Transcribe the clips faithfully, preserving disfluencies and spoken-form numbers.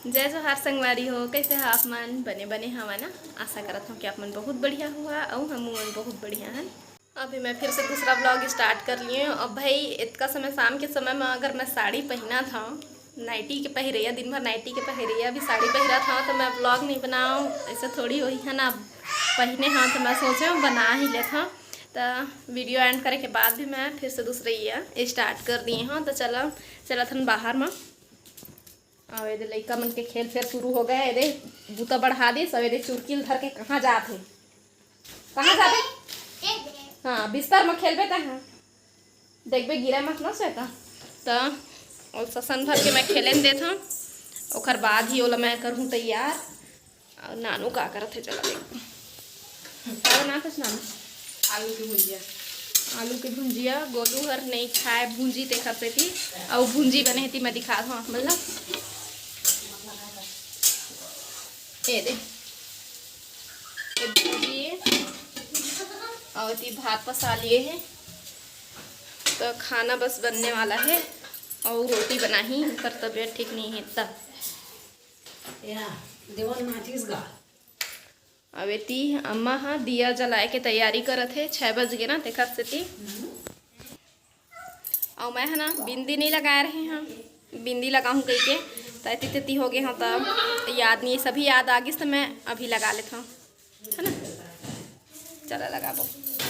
जय जोहार संगवारी हो, कैसे हो आप मन? बने बने हवा ना? आशा करत हूँ कि आप मन बहुत बढ़िया हुआ, अउ हम मन बहुत बढ़िया हन। अभी मैं फिर से दूसरा ब्लॉग स्टार्ट कर लिए हूँ। अब भाई, इतका समय, शाम के समय में अगर मैं साड़ी पहना था, नाइटी के पहिरैया, दिन भर नाइटी के पहिरैया, अभी साड़ी पहिरा था, तो मैं ब्लॉग नहीं बनाऊँ, ऐसे थोड़ी होही है ना। पहने हाँ, तो मैं सोचे हूँ बना ही लेता। तो वीडियो एंड करे के बाद भी मैं फिर से दूसरे ये स्टार्ट कर दिए हूँ। तो चलो, चलत हन बाहर में। अउ एदे लइका मन के खेल फेर शुरू हो गए। एदे बूता बढ़ा दिस, अउ एदे चुरकी ल धर के कहाँ जात हे, कहाँ जाबे? हाँ, बिस्तर में खेलबे तहाँ। देखबे, गिरे मत ना श्वेता। त ओल ससन भर के मैं खेले न देत हूँ, ओकर बाद ही ओला मैं करहूँ तैयार। अउ नानू का करत हे, चला देख। का बना कस नानू? आलू के भुंजिया। आलू के भुंजिया। गोलू हर नहीं खाए भुंजी, तेखर सेती अउ भुंजी बने हे ती मैं दिखात हूँ, मतलब। ए दे, ए भुंजी हे। अउ एती भात पसा लिए हे, तो खाना बस बनने वाला हे। अउ रोटी बनाही, पर तबीयत ठीक नहीं है तब। या, देवन माचिस गा। अब एती अम्मा ह दिया जलाए के तैयारी करत हे, छः बज गे ना, तेखर सेती। अउ मैं ह ना बिंदी नहीं लगाए रहे हूँ, बिंदी लगाहूँ कहिके, त एती तेती हो गे हूँ, त याद नहीं, सभी याद आ गिस, त मैं अभी लगा लेत हूँ, है ना। चला लगाबो।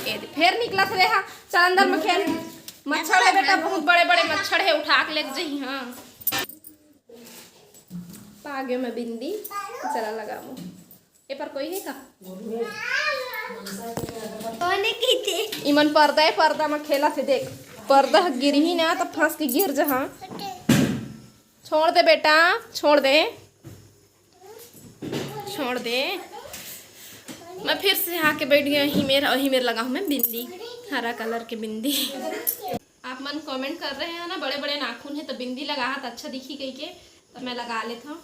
ए दे, फेर निकलत रे हा, चल अंदर में खेल। मच्छर है बेटा, बहुत बड़े बड़े मच्छर है, उठा के लेके जही। हाँ, पागे में बिंदी, चला लगाबो। ए पर कोई है का? कोने की थे? इमन पर्दा है, पर्दा में खेला थे, देख। पर्दा गिरही ना तो फंस के गिर जहा। छोड़ दे बेटा, छोड़ दे, छोड़ दे। मैं फिर से आके बैठ गया ही मेर, और ही मेर लगा हूँ मैं बिंदी, हरा कलर के बिंदी। आप मन कमेंट कर रहे हैं ना, बड़े बड़े नाखून है तो बिंदी लगा हाथ अच्छा दिखी कही के, तो मैं लगा लेता हूँ।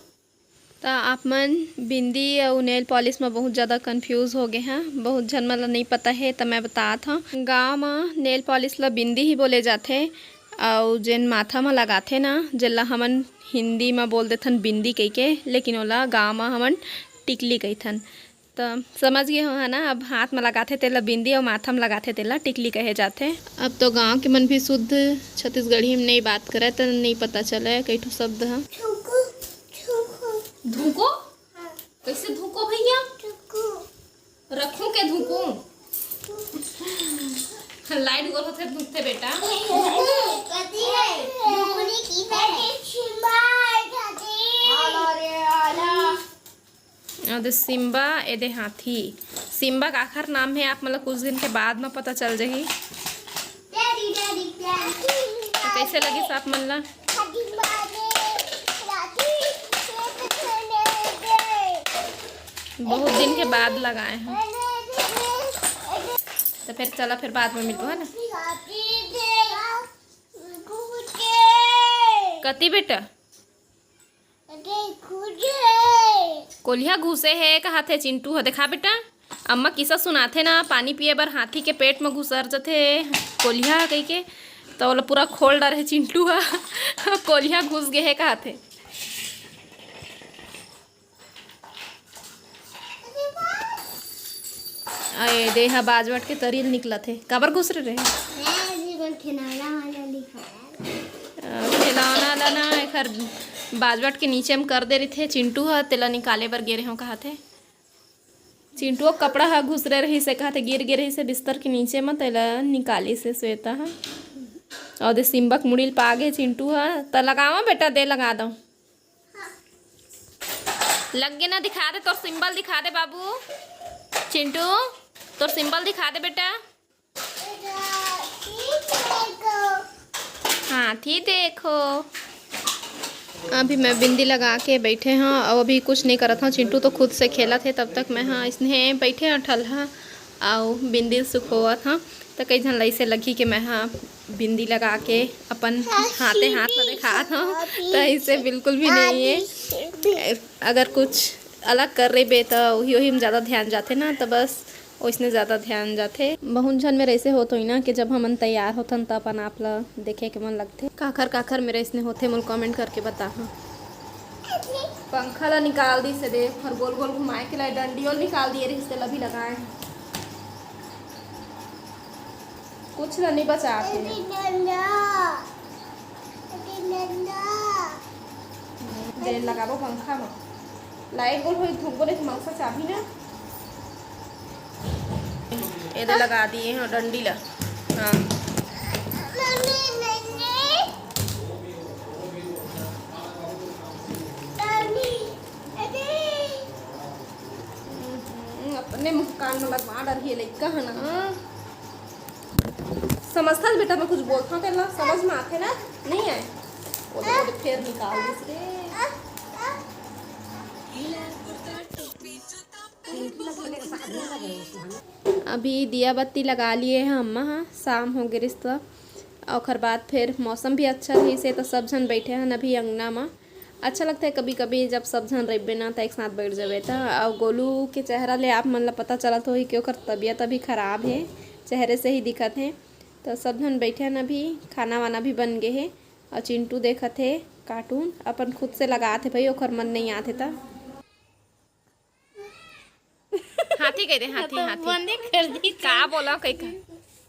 त आप मन बिंदी अउ नेल पॉलिश म बहुत ज़्यादा कन्फ्यूज हो गे हँ। बहुत झन मन ल नइ पता हे, त मैं बतात हँव। गाँव म नेल पॉलिश ल बिंदी ही बोले जाथे, अउ जेन माथा म लगाथे ना, जेला हमन हिंदी म बोल देथन बिंदी कहिके, लेकिन ओला गाँव म हमन टिकली कहिथन। त समझ गे हो, है ना? अब हाथ म लगाथे तेला बिंदी अउ माथा म लगाथे तेला टिकली कहे जाथे। अब तो गाँव के मन भी शुद्ध छत्तीसगढ़ी म नइ बात करय, त नइ पता चलय कई ठो शब्द ह। धुको? हाँ। कैसे धुको भैया? धुको। रखूं के धुको? लाइट गोल होथे धुकथे बेटा। कथी है? धुकनी की है? आला रे आला। अउ दे सिम्बा, ए दे हाथी। सिम्बा काखर नाम है, आप मन ल कुछ दिन के बाद म पता चल जाही। तो कैसे लगिस आप मन ला? बहुत दिन के बाद लगाए हैं। तो फिर चला, फिर बाद में मिलबो, है ना? कति बेटा? कोलिहा घुसे हे कहाथे चिंटू ह। देखा बेटा, अम्मा किस्सा सुनाथे ना, पानी पिए बर हाथी के पेट म घुसर जथे कोलिहा कहिके, त ओला पूरा खोल डरे चिंटू ह। कोलिहा घुस गे हे कहाथे। अरे, दे हा बाजवट के तरी ल निकलत हे। काबर घुसरे रहे? मैं अभी बस खिलौना वाला दिखाया। अ, खिलौना ला ना, एखर बाजवट के नीचे म कर दे रहिथे। चिंटू ह, तेला निकाले बर गे रहे हो, कहाथे। चिंटू कपड़ा ह घुसरे रहिस हे, कहाथे, गिर गे रहिस हे बिस्तर के नीचे म, तेला निकालिस हे श्वेता ह। अउ दे सिम्बा के मुड़ी ल पा गे चिंटू ह। त लगावा बेटा, दे लगा दो। लग गे ना, दिखा दे, तोर सिंबल दिखा दे बाबू। चिंटू, तोर सिंबल दिखा दे बेटा। हाथी देखो। अभी मैं बिंदी लगा के बैठे हूँ, अउ अभी कुछ नहीं करत हूँ। चिंटू तो खुद से खेलत हे, तब तक मैं हाँ इसने बैठे हूँ ठलहा। अउ बिंदी ल सुखोवत हव, त कई झन ल अइसे लगही कि मैं ह बिंदी लगा के अपन हाथे हाथ ल दिखात हव, त अइसे बिल्कुल भी नहीं है। अगर कुछ अलग कर रहिबे, त ओही, ओही में ज़्यादा ध्यान जाथे ना, त बस ओइसने ज़्यादा ध्यान जाथे। बहुत झन मेर अइसे होत होही ना कि जब हमन तैयार होथन, त अपन आप ल देखे के मन लगथे। काखर, काखर मेर अइसने होथे, मोला comment करके बताहा। पंखा ला निकाल दिस हे, देख, हर गोल गोल घुमाए के ला डंडियो निकाल दिए रहिस, तेला भी लगाए। कुछ ला नहीं बचात हे। दे लगाबो पंखा म। लाइट गोल होई, धुकबो नहीं, मंगसा चाबी ना। ये दे लगा दिए हैं डंडी ला। हाँ। हम्म, अपने मुस्कान में लगवा डर ही लइका है ना। समझता है बेटा, मैं कुछ बोलता हूँ तेला, समझ में आते ना, नहीं आए, वो तो फिर निकाल दिस रे। अभी दिया बत्ती लगा लिए हैं अम्मा, हाँ, शाम हो गे रिस त। ओखर बाद फिर मौसम भी अच्छा रहिस हे, तो सब झन बैठे हन अभी अंगना म। अच्छा लगता है कभी कभी, जब सब झन रहिबे ना, तो एक साथ बैठ जाबे। तो अउ गोलू के चेहरा ले आप मन ला पता चलत होही कि ओकर तबीयत अभी खराब है, चेहरे से ही दिखत है। तो सब झन बैठे हन अभी, खाना वाना भी बन गए है। और चिंटू देखत है कार्टून, अपन खुद से लगात है भाई, ओकर मन नहीं आत है त। हाथी कह दे, हाथी, तो हाथी। बंदे कर दी। का बोला कहीं का?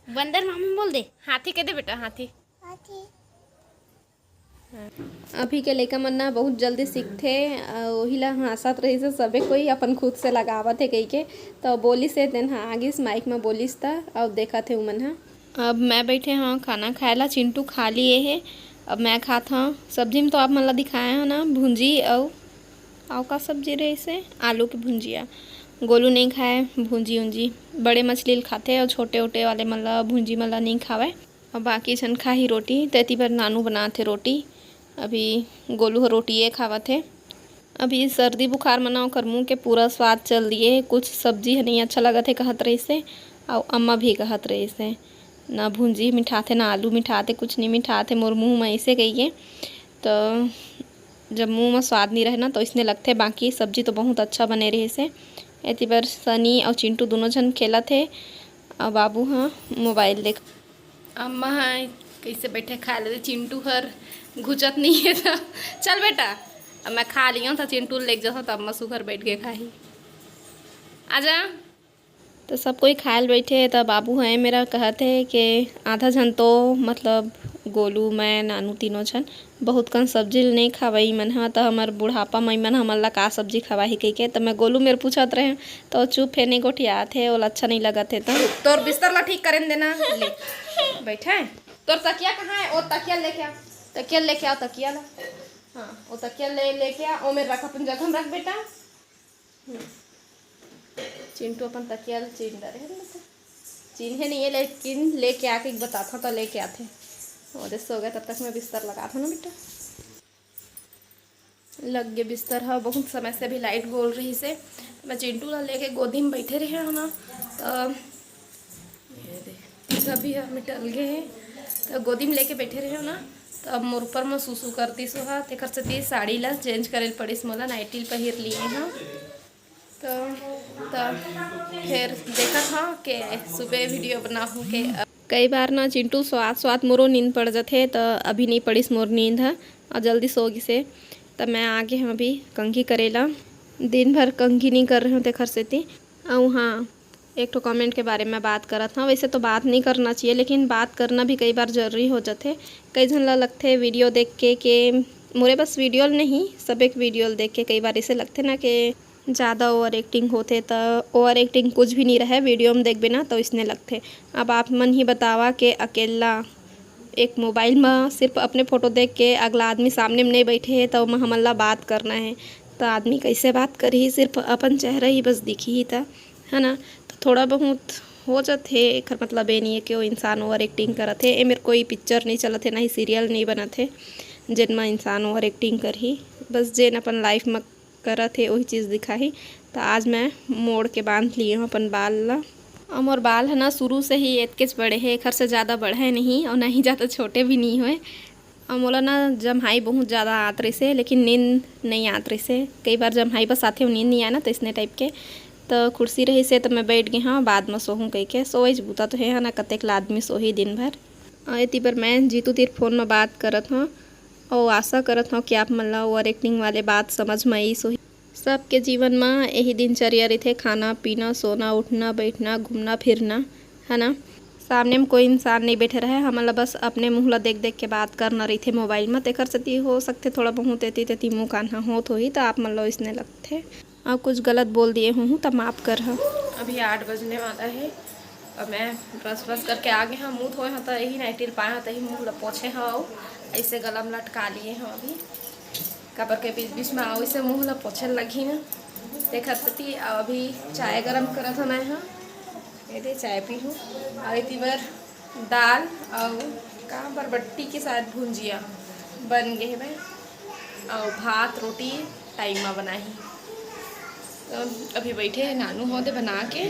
बंदर मामा बोल दे। हाथी कह दे बेटा, हाथी। अभी के लइका मन ना बहुत जल्दी सीखथे, अउ ओही ला हाँसत रहिस हे, सबे कोई अपन खुद से लगावत हे कहिके। तो बोलिस हे, तेन हा आगिस माइक में बोलिस त, अउ देखत हे उमन हा। अब मैं बैठे हव खाना खाए ला, चिंटू खा लिए हे। अब मैं खात हव। सब्जी में तो आप मन ला दिखाए हव ना, भुंजी अउ, अउ का सब्जी रहिस हे? आलू के भुंजिया। गोलू नहीं खाए भुंजी उंजी, बड़े मछली ल खाथे अउ छोटे ओटे वाले मन ला, भुंजी मन ला नहीं खावे। अउ बाकी झन खाही रोटी, तेती बर नानू बनात हे रोटी। अभी गोलू ह रोटिये खावत हे। अभी सर्दी बुखार म ना ओकर मुँह के पूरा स्वाद चल दिए हे। कुछ सब्जी ह नहीं अच्छा लगत हे कहत रहिस हे, अउ अम्मा भी कहत रहिस हे, ना भुंजी मिठाथे, ना आलू मिठाथे, कुछ नहीं मिठाथे मोर मुँह म, ऐसे कहिए। तो जब मुँह म स्वाद नहीं रहे ना, तो इसने लगथे। बाकी सब्जी तो बहुत अच्छा बने रहिस हे। एती बर सनी अउ चिंटू दोनों झन खेलत हे, अउ बाबू ह मोबाइल देख। अम्मा ह कैसे बैठे खा लेते, चिंटू हर घुचत नहीं है तो। चल बेटा, अब मैं खा लियो तो चिंटू लेके जाता, तो अम्मा सुघर बैठ के खाही। आजा। तो सब कोई खाए ल बैठे हे, तो बाबू ह ए मेरा कहत हे कि आधा झन तो मतलब गोलू, मैं, नानू तीनों झन बहुत कन सब्जी ल नहीं खावई मन ह, त हमर बुढ़ापा म मन हमन ला का सब्जी खवाही कहिके। त मैं गोलू मेर पूछत रहें, त वो चुप हे, नहीं गोठियात हे, ओला अच्छा नहीं लगत हे। त तोर बिस्तर ला ठीक करेन देना, ले, बैठा है। तोर तकिया कहाँ है? ओ तकिया लेके आ, तकिया लेके आओ, तकिया ला। हाँ, वो तकिया ले, लेके आ, ओ मेर रख, अपन जगह में रख बेटा। हम्म। चिंटू अपन तकिया ल चीन डरे हे, मतलब, चीन्हे नहीं है, लेकिन लेके आके एक बताता तो लेके आते। वो दे सो गया, तब तक मैं बिस्तर लगा था ना बेटा। लग गए बिस्तर ह, बहुत समय से अभी लाइट गोल रहिस हे। मैं चिंटू ला लेके गोदी में बैठे रहे हो ना, तो ये दे, तभी हम टल गए हैं। तो गोदी में लेके बैठे रहे हो ना, तो अब मोर ऊपर में सुसु कर दिस हा, तेकर सेती साड़ी ला चेंज करे ल पड़िस मोला, नाइटी ल पहिर लिए हव। तो, तो फिर देखत हव के सुबह वीडियो बनाहूँ के। कई बार ना चिंटू स्वाद स्वाद मोरो नींद पड़ जाथे, तो अभी नहीं पड़िस मोर नींद ह, और जल्दी सो गिसे। तब मैं आगे हम अभी कंघी करेला, दिन भर कंघी नहीं कर रहे हो तेखर सेती। अउ हाँ, एक ठो कमेंट के बारे में बात करत हव। वैसे तो बात नहीं करना चाहिए, लेकिन बात करना भी कई बार जरूरी हो जाथे। कई झन ला लगथे वीडियो देख के, के मोरे बस वीडियो ल नहीं, सब एक वीडियो ल देख के कई बार ऐसे लगथे ना कि ज़्यादा ओवर एक्टिंग होथे। त ओवर एक्टिंग कुछ भी नहीं रहे, वीडियो में देखबे ना तो इसने लगथे। अब आप मन ही बतावा के अकेला एक मोबाइल म सिर्फ अपने फोटो देख के अगला आदमी सामने में नहीं बैठे हे, त ओमा हमन ला बात करना हे, त आदमी कैसे बात करही? सिर्फ अपन चेहरा ही बस दिखही त, है ना? त थोड़ा बहुत हो जाथे, एकर मतलब ये नहीं है कि वो इंसान ओवर एक्टिंग करत हे। ए मेर कोई पिक्चर नहीं चलत हे, ना ही सीरियल नहीं बनत हे, जेन म इंसान ओवर एक्टिंग करही। बस जेन अपन लाइफ म करत हे, वही चीज़ दिखाही। त आज मैं मोड़ के बांध लिए हूँ अपन बाल ला। और मोर बाल है ना, शुरू से ही एतकेच बड़े हे, एखर से ज़्यादा बढ़े नहीं और ना ही ज़्यादा छोटे भी नहीं हुए। और मोला ना जम्हाई बहुत ज़्यादा आत रहिसे, लेकिन नींद नहीं आत रहिसे। कई बार जम्हाई बस आथे, नींद नहीं आए ना, तो इसने टाइप के। तो कुर्सी रहिसे, तो मैं बैठ गई हूँ, बाद में सोहूँ कह के। सोए बूता तो है ना, कतेक ला आदमी सोही दिन भर। और एती बर मैं जीतू तीर फोन में बात करत हूँ। अउ आशा करत हव कि आप मन ला ओवर एक्टिंग वाले बात समझ म आइस होही। सबके जीवन म यही दिनचर्या रहिथे, खाना, पीना, सोना, उठना, बैठना, घूमना, फिरना, है ना। सामने म कोई इंसान नइ बैठे रहे, हमन ला बस अपने मुंह ला देख देख के बात करना रहिथे मोबाइल म। तेकर सेती हो सकथे थोड़ा बहुत एती तेती मुंह कान्हा होत होही, त आप मन ला ओइसने लगथे। अउ कुछ गलत बोल दिए होहूँ त माफ करहा। अभी आठ बजने वाला है और मैं ब्रश व्रश करके आ गए हूँ। मुँह धोए हूँ तो यही नाइटी ल पाए हूँ, तही मुँह ल पोछे हूँ, अउ ऐसे गला में लटका लिए हूँ अभी। काबर के बीच बीच में आओ इसे मुँह ल पोछे लगी ना, तेखर सेती। अउ अभी चाय गरम करत हूँ मैं, हाँ, ये दे चाय पी हूँ। और इतनी बार दाल अउ का बरबट्टी के साथ भुंजिया बन गे हवय, अउ भात रोटी टाइम म बनाही। तो अभी बैठे हैं नानू होदे बना के,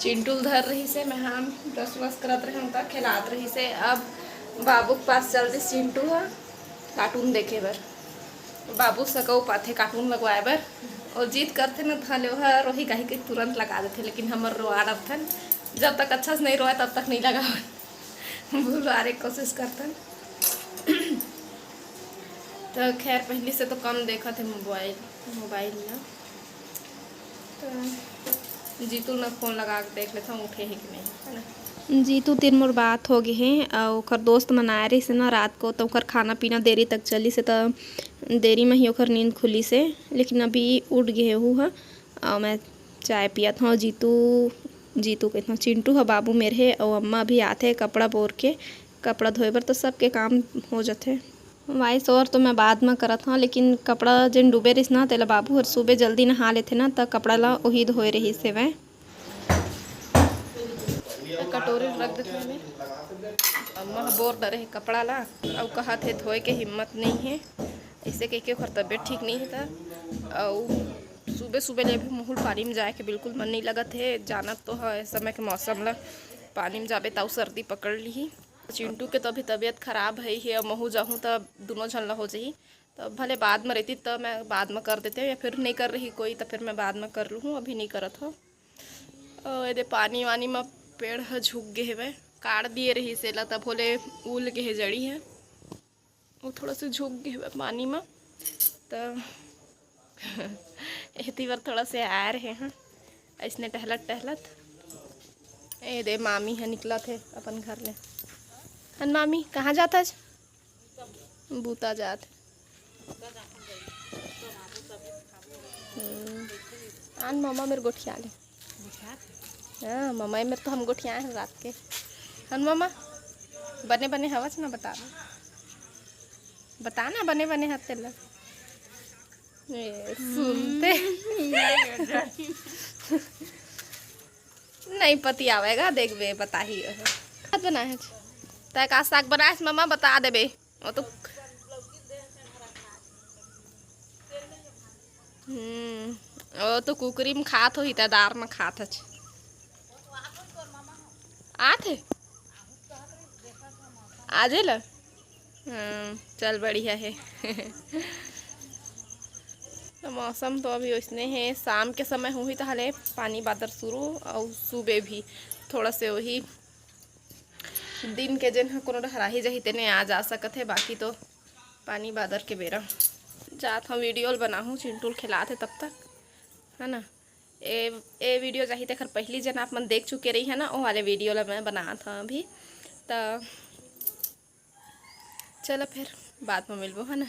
चिंटू ल धर रही से, मैं हम ब्रश व्रश करत रहे हूँ त खेलात रही से। अब बाबू के पास चल दिस चिंटू ह कार्टून देखे बर। बाबू सकऊ पाथे कार्टून लगवाए बर, और जिद करथे न, त ले ओहर रोही गाही के तुरंत लगा देथे, लेकिन हमर रोआ डरथन। जब तक अच्छा से नहीं रोए तब तक नहीं लगावन। भुलवारे के कोशिश करथन। तो खैर, पहली से तो कम देखत है मोबाइल, मोबाइल ना। तो जीतू ल फोन लगा के देख लेथन, उठे है कि नहीं, है ना। जीतू तीर मोर बात हो गे हे, अउ ओकर दोस्त मन आए रहिस ना रात को, तो ओकर खाना पीना देरी तक चलिस हे, तो देरी में ही ओकर नींद खुलिस हे, लेकिन अभी उठ गे हे ओहू ह। अउ मैं चाय पियत हूँ। जीतू, जीतू कहत हूँ, चिंटू ह बाबू मेर हे, अउ अम्मा अभी आथे कपड़ा बोर के, कपड़ा धोए बर, तो सबके काम हो जाथे। वॉइस ओवर तो मैं बाद में करत हूँ, लेकिन कपड़ा जेन डूबे रहिस ना, तेला बाबू हर सुबह जल्दी नहा लेथे ना, त कपड़ा ला ओही धोए रहिस हेवय। कटोरी रख देथे में। अम्मा ह बोर डरे हे कपड़ा ला, अउ कहत हे धोए के हिम्मत नहीं है, ऐसे कह के ओकर तबीयत ठीक नहीं है। त अउ सुबह सुबह ले भी मुहुल पानी में जाए के बिल्कुल मन नहीं लगत है। जानत तो है, इस समय के मौसम ला पानी में जाबे त अउ सर्दी पकड़ लिही। चिंटू के तो अभी तबीयत खराब है ही, अउ महू जाहूँ त दोनों झन ला हो जाही। त भले बाद में रहती त मैं बाद में कर देते, या फिर नहीं कर रही कोई त फिर मैं बाद में कर लूँ, अभी नहीं करत हो। अउ एदे पानी वानी म पेड़ ह झुक गे हेवय, काट दिए रहिस एला, तब होले उल गे हे जड़ी ह। वो थोड़ा से झुक गे हेवय पानी म, त एती बर थोड़ा से आए रहे हैं अइसने टहलत टहलत। एदे मामी ह निकलत हे अपन घर ले। हन मामी, कहाँ जात हस? बूता जात। हम्म। आन ममा मेर गोठिया ले। हाँ, ममा मेर तो हम गोठियाए हैं रात के। हन ममा, बने बने हवच ना, बता दे। बता ना, बने बने हत तेला। ए, सुनते। हम्म। नहीं पतियावेगा, देखबे, बताही। साग बनाए हच? तै का साग बनाए हच, ममा, बता देबे। वो तो, हम्म, वो तो कुकरी में खात होही, त दार में खात हच। आत हे? आजे ल? हम्म, चल, बढ़िया हे। तो मौसम तो अभी वैसने हे, शाम के समय होही त हले पानी बादर शुरू, अउ सुबह भी थोड़ा से वही दिन के जेन ह कोनो डहराही जाही तेने आ जा सकत हे, बाकी तो पानी बादर के बेरा। जात हूँ वीडियो ल बनाहूँ, चिंटू ल खिलात हे तब तक, है ना। ए, ए वीडियो जाही तेखर पहली जेन आप मन देख चुके रही है ना, वो वाले वीडियो ला मैं बनात हूँ अभी। त चलो फिर बाद में मिलबो, है ना।